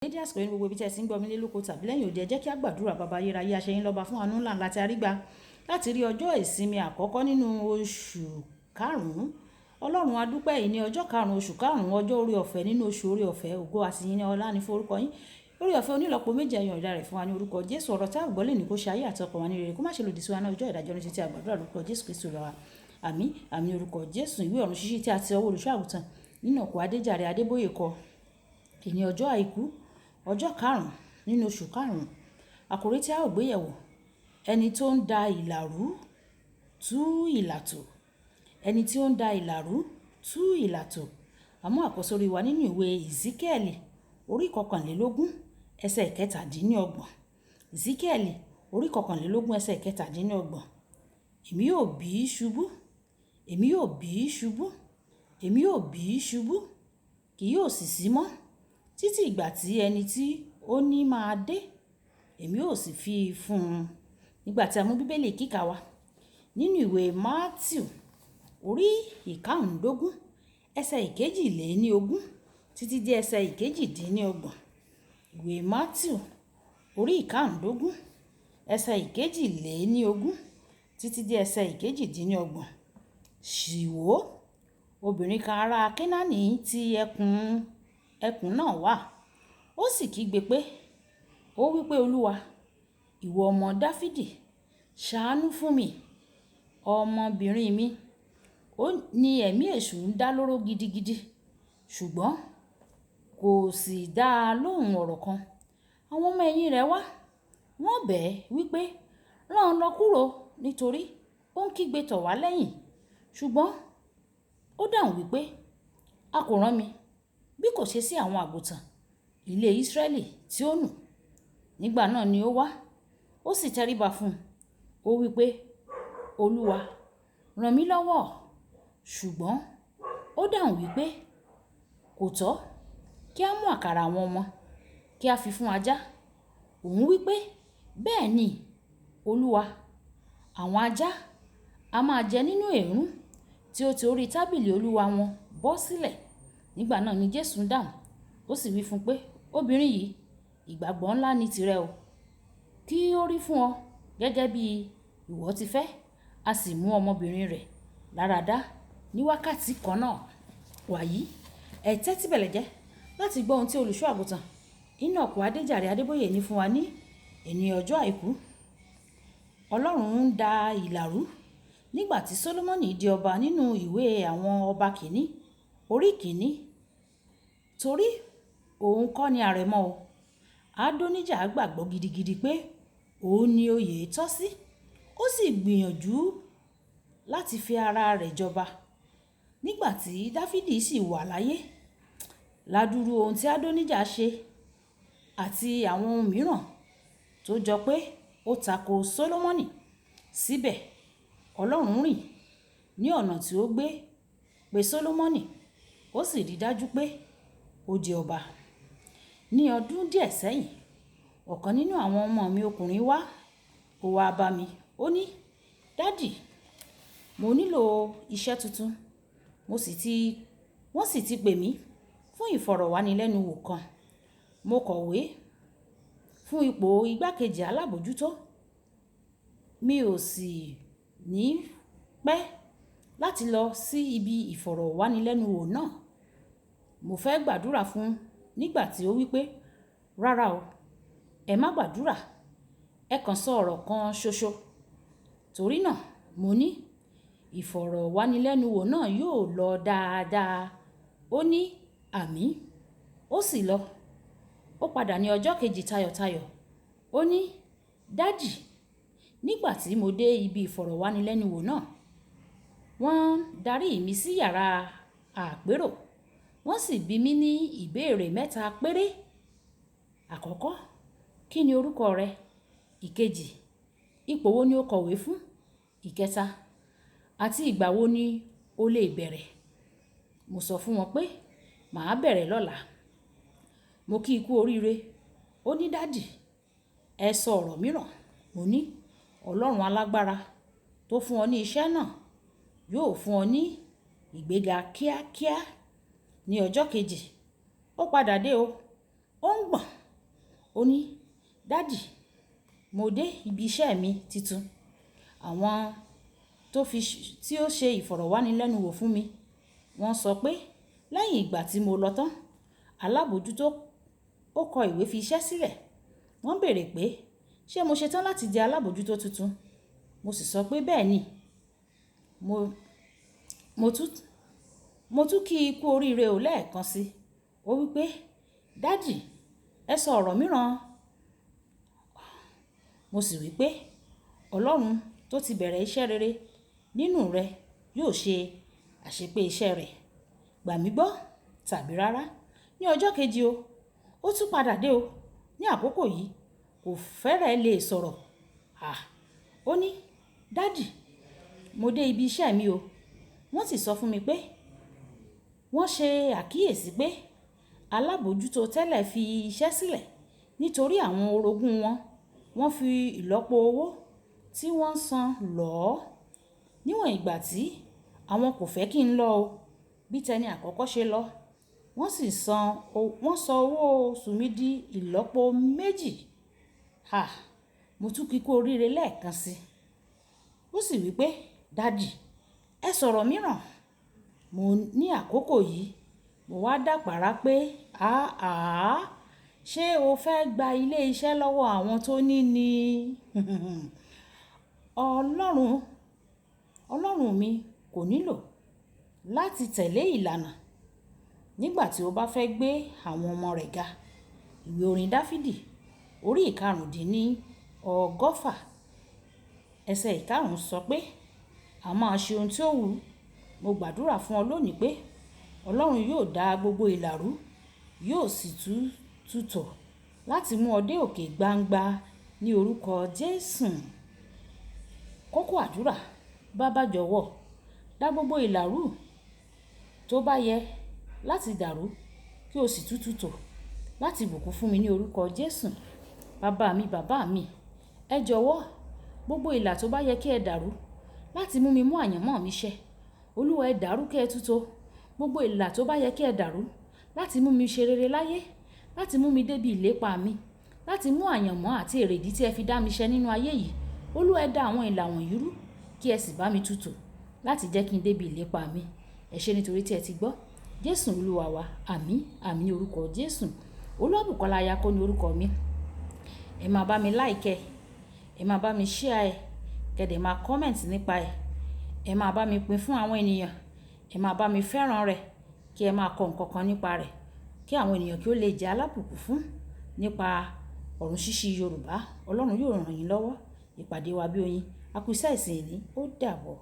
Dédé àsìkò yìí ní gbogbo ibi tí ẹ ti ń gbọ́ mi lé lóko tàbí lẹ́yìn òde, ẹ jẹ́ kí a gbàdúrà. Baba ayérayé, aṣẹ́yìn lọ́ba fún àánú ńlá ńlá tí a rí gbà láti rí ọjọ́ ìsinmi àkọ́kọ́ nínú oṣù karùn-ún. Ọlọ́run, a dúpẹ́ yìí ní ọjọ́ karùn-ún oṣù karùn-ún, ọjọ́ oore ọ̀fẹ́ nínú oṣù oore ọ̀fẹ́, ògo àti ìyìn ọlá ní fún orúkọ yín. Oore ọ̀fẹ́ onílọ́po méje ẹ̀yàn ìdá rẹ̀ fún wa ní orúkọ Jésù. Ọ̀rọ̀ tí a gbọ́ lè ní kó ṣe ayé àti ọkàn wa ní rere, kó má ṣe lòdì sí wa ní ọjọ́ ìdájọ́ ní títí àgbàdúrà lórúkọ Jésù Kristi Olúwa wa. Àmín, àmín, orúkọ Jésù. Ìwé ọ̀run ṣíṣí tí a ti ọwọ́ olùṣọ́ àgùntàn nínú ọkọ̀ Adéjàre Adébóyè kọ. Èní ọjọ́ àìkú, ọjọ́ karùn-ún nínú oṣù karùn-ún. Àkòrí tí a ó gbé yẹ̀wò, ẹni tó ń da ìlà rú tú ìlà tò. Ẹni tí ó ń da ìlà rú tú ìlà tò. Àmú àkọ́sórí wa nínú ìwé Ìsíkíẹ́lì orí 21 ẹsẹ̀ 27. Ìsíkíẹ́lì orí 21 ẹsẹ̀ 27. Èmi yóò bì í ṣubú, èmi yóò bì í ṣubú, èmi yóò bì í ṣubú, kì yóò sì sí mọ́ títí ìgbà tí ẹni tí ó ní máa dé, èmi yóò sì fi fún un. Nígbà tí a mú Bíbélì kíkà wa nínú ìwé Mátíù orí 15 ẹsẹ̀ 22 títí dé ẹsẹ̀ 28. Ìwé Mátíù orí 15 ẹsẹ̀ 22 títí dé ẹsẹ̀ 28. Sì wò, obìnrin kan ará Kénáánì ti ẹkùn náà wá. Ó sì kígbe pé, ó wí pé, Olúwa, ìwọ ọmọ Dáfídì, ṣàánú fún mi. Ọmọbìnrin mi, ó ní ẹ̀mí èṣù ń dá lóró gidigidi, ṣùgbọ́n kò sì dá lóhùn ọ̀rọ̀ kan. Àwọn ọmọ ẹ̀yìn rẹ̀ wá, wọ́n bẹ̀ ẹ́ wípé, rán lọ kúrò nítorí ó ń kígbe tọ̀ wá lẹ́yìn. Ṣùgbọ́n ó dáhùn wípé, a kò rán mi bí kò ṣe sí àwọn àgùntàn ilé Ísírẹ́lì tí ó nù. Nígbà náà ni ó wá, ó sì tẹríba fún un. Ó wí pé, Olúwa, ràn mí lọ́wọ́. Ṣùgbọ́n ó dáhùn wípé, kò tọ́ kí a mú àkàrà àwọn ọmọ kí a fi fún ajá. Òun wí pé, bẹ́ẹ̀ ni, Olúwa, àwọn ajá a máa jẹ nínú èérún tí ó ti orí tábìlì Olúwa wọn bọ́ sílẹ̀. Nígbà náà ni Jésù ń dáhùn, ó sì wí fún un pé, obìnrin yìí, ìgbàgbọ́ ńlá ni tìrẹ o. Kí ó rí fún ọ gẹ́gẹ́ bí ìwọ ti fẹ́. A sì mú ọmọbìnrin rẹ̀ láradá ní wákàtí kan náà. Wàyí, ẹ tẹ́tí bẹ̀lẹ̀ jẹ́ láti gbọ́ ohun tí olùṣọ́ àgùntàn Enoch Adéjàre Adébóyè ní fún wa ní èní ọjọ́ àìkú. Ọlọ́run ń da ìlà rú nígbà tí Sólómọ́nì di ọba nínú ìwé àwọn ọba kìíní orí kìíní. Torí òun kọ́ ni àrẹ̀mọ o. Adonija gbàgbọ́ gidigidi pé òun ni oyè tọ́ sí. Ó sì gbìyànjú láti fi ara rẹ̀ jọba. Nígbà tí Dáfídì sì wà láyé, ládùrú ohun tí Adonija ṣe àti àwọn ohun mìíràn tó jọ pé ó tako Sólómọ́nì. Síbẹ̀, Ọlọ́run rìn ní ọ̀nà tí ó gbé pé Sólómọ́nì, ó sì rí dájú pé ó di ọba. Ní ọdún díẹ̀ sẹ́yìn, ọ̀kan nínú àwọn ọmọ mi ọkùnrin wá, ó wá bá mi. Ó ní, "Daddy, mo nílò iṣẹ́ tuntun. Wọ́n sì ti pè mí fún ìfọ̀rọ̀wánilẹ́nuwò kan. Mo kọ̀wé fún ipò igbákejì alábòójútó. Mi ò sì ní pẹ́ láti lọ sí ibi ìfọ̀rọ̀wánilẹ́nuwò náà. Mo fẹ́ gbàdúrà fún un nígbà tí ó wí pé, rárá o, ẹ má gbàdúrà. Ẹ kàn sọ ọ̀rọ̀ kan ṣoṣo." Torí náà mo ní, ìfọ̀rọ̀wánilẹ́nuwò náà yóò lọ dáadáa. Ó ní, àmín. Ó sì lọ. Ó padà ní ọjọ́ kejì tayọ̀tayọ̀. Ó ní, "Daddy, nígbà tí mo dé ibi ìfọ̀rọ̀wánilẹ́nuwò náà, wọ́n darí mi sí yàrá àpérò. Wọ́n sì bi mí ní ìbéèrè mẹ́ta péré. Àkọ́kọ́, kí ni orúkọ rẹ? Ìkejì, ipò wo ni o kọ̀wé fún? Ìkẹta, àti ìgbà wo ni o lè bẹ̀rẹ̀?" Mo sọ fún wọn pé màá bẹ̀rẹ̀ lọ́la. Mo kí i kú oríire. Ó ní, "Daddy, ẹ sọ ọ̀rọ̀ mìíràn." Mo ní, Ọlọ́run alágbára tó fún ọ ní iṣẹ́ náà yóò fún ọ ní ìgbéga kíákíá. Ní ọjọ́ kejì, ó padà dé o. Ó ń gbọ̀n. Ó ní, "Daddy, mo dé ibi iṣẹ́ mi titun. Àwọn tó fi, tí ó ṣe ìfọ̀rọ̀wánilẹ́nuwò fún mi, wọ́n sọ pé lẹ́yìn ìgbà tí mo lọ tán, alábòójútó ó kọ ìwé fi iṣẹ́ sílẹ̀. Wọ́n béèrè pé ṣé mo ṣe tán láti di alábòójútó tuntun? Mo sì sọ pé bẹ́ẹ̀ ni. Mo, mo tún, mo tún kí i kú oríire ò lẹ́ẹ̀kan sí." Ó wí pé, "Daddy, ẹ sọ ọ̀rọ̀ mìíràn." Mo sì wí pé, "Ọlọ́run tó ti bẹ̀rẹ̀ iṣẹ́ rere nínú rẹ yóò ṣe àṣepé iṣẹ́ rẹ̀. Gbà mí gbọ́ tàbí rárá." Ní ọjọ́ kejì o, ó tún padà dé o. Ní àkókò yìí kò fẹ́rẹ̀ lè sọ̀rọ̀. À! Ó ní, "Daddy, mo dé ibi iṣẹ́ mi o. Wọ́n sì sọ fún mi pé wọ́n ṣe àkíyèsí pé alábòójútó tẹ́lẹ̀ fi iṣẹ́ sílẹ̀ nítorí àwọn orogún wọn. Wọ́n fi ìlọ́po owó tí wọ́n san lọ́ ọ́. Níwọ̀n ìgbà tí àwọn kò fẹ́ kí n lọ o, bí tẹni àkọ́kọ́ ṣe lọ, wọ́n sì san, wọ́n sọ owó oṣù mi di ìlọ́po méjì." À! Mo tún kí kú oríire lẹ́ẹ̀kan sí. Ó sì wí pé, "Daddy, ẹ sọ ọ̀rọ̀ mìíràn." Mo ní àkókò yìí, mo wá dàpàárá pé, "Àáà, ṣé o fẹ́ gba ilé iṣẹ́ lọ́wọ́ àwọn tó ní ni?" Ọlọ́run, Ọlọ́run mi kò nílò láti tẹ̀lé ìlànà nígbà tí ó bá fẹ́ gbé àwọn ọmọ rẹ̀ ga. Ìwé orin Dafidi orí ìkarùndínní ọgọ́fà ẹsẹ̀ ìkarùn sọ pé, "A máa ṣe ohun tí ó wù." Mo gbàdúrà fún ọ lónìí pé Ọlọ́run yóò dá gbogbo ìlà rú, yóò sì tú tutọ̀ láti mú ọ dé òkè gbangba ní orúkọ Jésù. Kókó àdúrà. Baba jọ̀wọ́, dá gbogbo ìlà rú tó bá yẹ láti dàrú kí o sì tú tutọ̀ láti bùkún fún mi ní orúkọ Jésù. Baba mi, bàbá mi, ẹ jọ̀wọ́, gbogbo ìlà tó bá yẹ kí ẹ dàrú láti mú mi mú àyànmọ́ mi ṣẹ. Olúwa ẹ dàrú kí ẹ tútó. Gbogbo ìlà tó bá yẹ kí ẹ dàrú láti mú mi ṣe rere láyé, láti mú mi débi ìlépa mi, láti mú àyànmọ́ àti èrèdí tí ẹ fi dá mi ṣẹ nínú ayé yìí. Olúwa ẹ dá àwọn ìlà wọ̀nyí rú kí ẹ sì bá mi tútò láti jẹ́ kí n débi ìlépa mi. Ẹ ṣé nítorí tí ẹ ti gbọ́. Jésù Olúwa wa. Àmín, àmín ní orúkọ Jésù. Olúwabùkọ́lá Ayako ní orúkọ mi. Ẹ máa bá mi like ẹ, ẹ máa bá mi share ẹ, kí ẹ dẹ̀ máa comment nípa ẹ̀. Ẹ máa bá mi pín fún àwọn ènìyàn. Ẹ máa bá mi fẹ́ràn rẹ̀ kí ẹ máa kọ nǹkan kan nípa rẹ̀ kí àwọn ènìyàn kí ó lè jẹ́ alábùkún fún nípa ọ̀run ṣíṣí Yorùbá. Ọlọ́run yóò ràn yín lọ́wọ́. Ìpàdé wa bí oyin. A kú iṣẹ́ ìsìn yìí. Ó dàbọ̀.